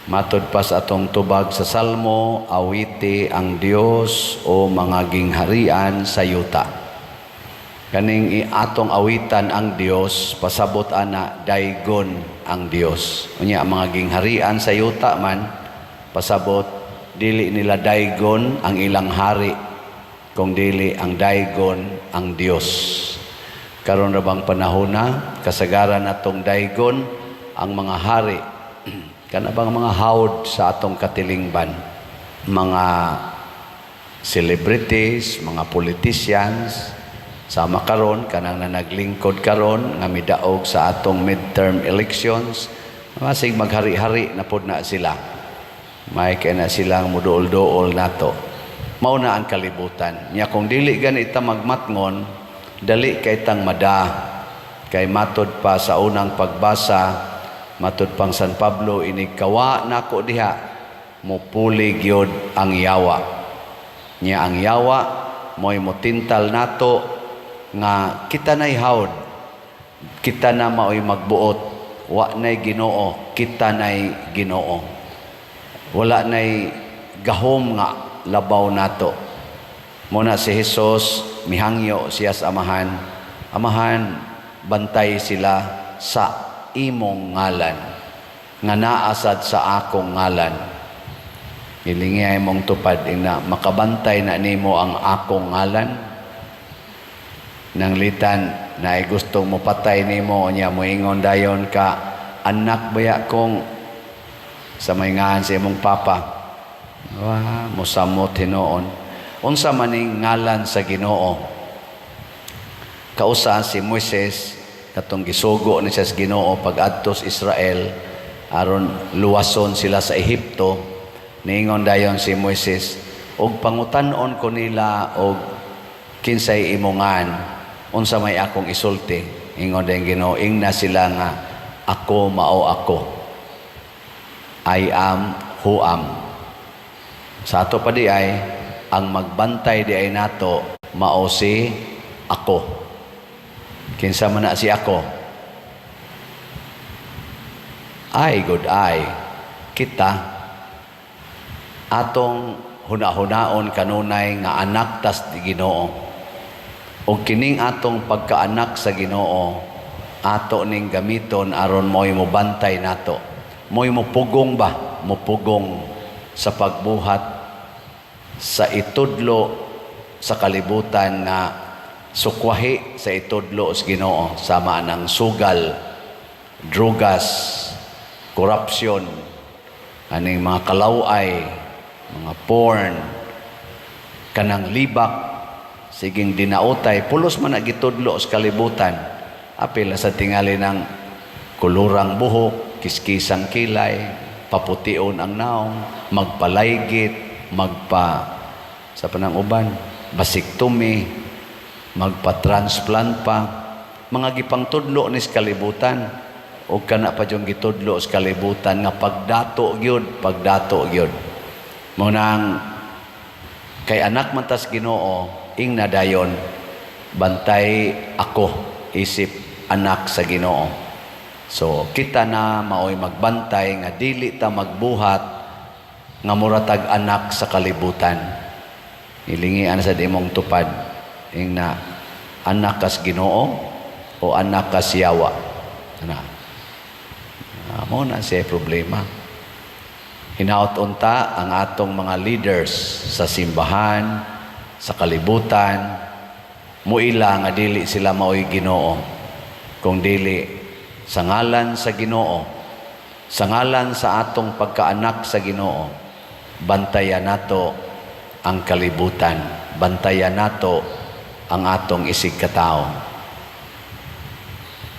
Matod pa sa atong tubag sa Salmo, awiti ang Dios, o mga gingharian sa yuta. Kaning atong awitan ang Dios, pasabot ana daygon ang Dios. Unya ang mga gingharian sa yuta man, pasabot dili nila daygon ang ilang hari, kung dili ang daygon ang Dios. Karon ra bang panahon na kasagaran atong daygon ang mga hari, kana bang mga hawd sa atong katilingban, mga celebrities, mga politicians, sama karon kanang na naglingkod karon nga midaog sa atong midterm elections, masig maghari-hari na pod na sila. May kay na silang muduol-duol nato. Mao na ang kalibutan. Nya kung dili gani ta magmatngon, dali kay tang mada. Kay matod pa sa unang pagbasa, matod pang San Pablo, inig kawa nako diha, mupuli gyud ang yawa. Nya ang yawa mo'y motintal nato nga kita na'y hawd, kita na mao'y magbuot, wa na'y Ginoo, kita na'y Ginoo. Wala na'y gahom nga labaw nato. Muna si Jesus mihangyo siya sa Amahan, "Amahan, bantay sila sa imong ngalan nga naa sad sa akong ngalan." Hilingi ay mong tupad ina, makabantay na nimo ang akong ngalan. Nanglitan na ay gustong mopatay nimo, nya moingon dayon ka, "Anak baya kong sa may ngalan sa imong papa." Wa mosamot hinuon. Unsa maning ngalan sa Ginoo? Kausa si Moises, katong gisugo ni siya sa Ginoo pag-adto sa Israel aron luwason sila sa Ehipto. Niingon dayon si Moises, "Og pangutan-on ko nila og kinsay imongan, unsa may akong isulti?" Ingon dayon Ginoo, "Ingna sila nga ako mao ako. I am who am." Sa ato pa di ay ang magbantay di ay nato mao si ako. Kinsa man na si ako? Ay, good ay. Kita, atong hunahunaon kanunay nga anak tas di Ginoo. O kining atong pagkaanak sa Ginoo, ato ning gamiton aron mo'y mobantay nato. Mo'y mopugong ba? Mopugong sa pagbuhat sa itudlo sa kalibutan nga sukwahi sa itudlo sa Ginoo, sama ng sugal, drugas, korupsyon, aning mga kalaway, mga porn, kanang libak, siging dinautay, pulos man na gitudlo sa kalibutan. Apil na sa tingali ng kulurang buhok, kiskisang kilay, papution ang naong, magpalaygit, magpa sa panang uban, vasectomy, magpa-transplant pa, mga gipangtudlo ni sa kalibutan, o kana pa yung gitudlo sa kalibutan nga pagdato gyud, pagdato gyud. Mao nang kay anak man tas Ginoo, ingna dayon, "Bantay ako isip anak sa Ginoo." So kita na maoy magbantay nga dili ta magbuhat nga muratag anak sa kalibutan. Ilingian sa imong tupad, ingna, anak kas Ginoo o anak kas yawa? Ana. Mao na siya problema. Hinaot unta ang atong mga leaders sa simbahan, sa kalibutan, muila nga dili sila maoy Ginoo. Kung dili sa ngalan sa Ginoo, sa ngalan sa atong pagkaanak sa Ginoo, bantayan nato ang kalibutan, bantayan nato ang atong isig katao.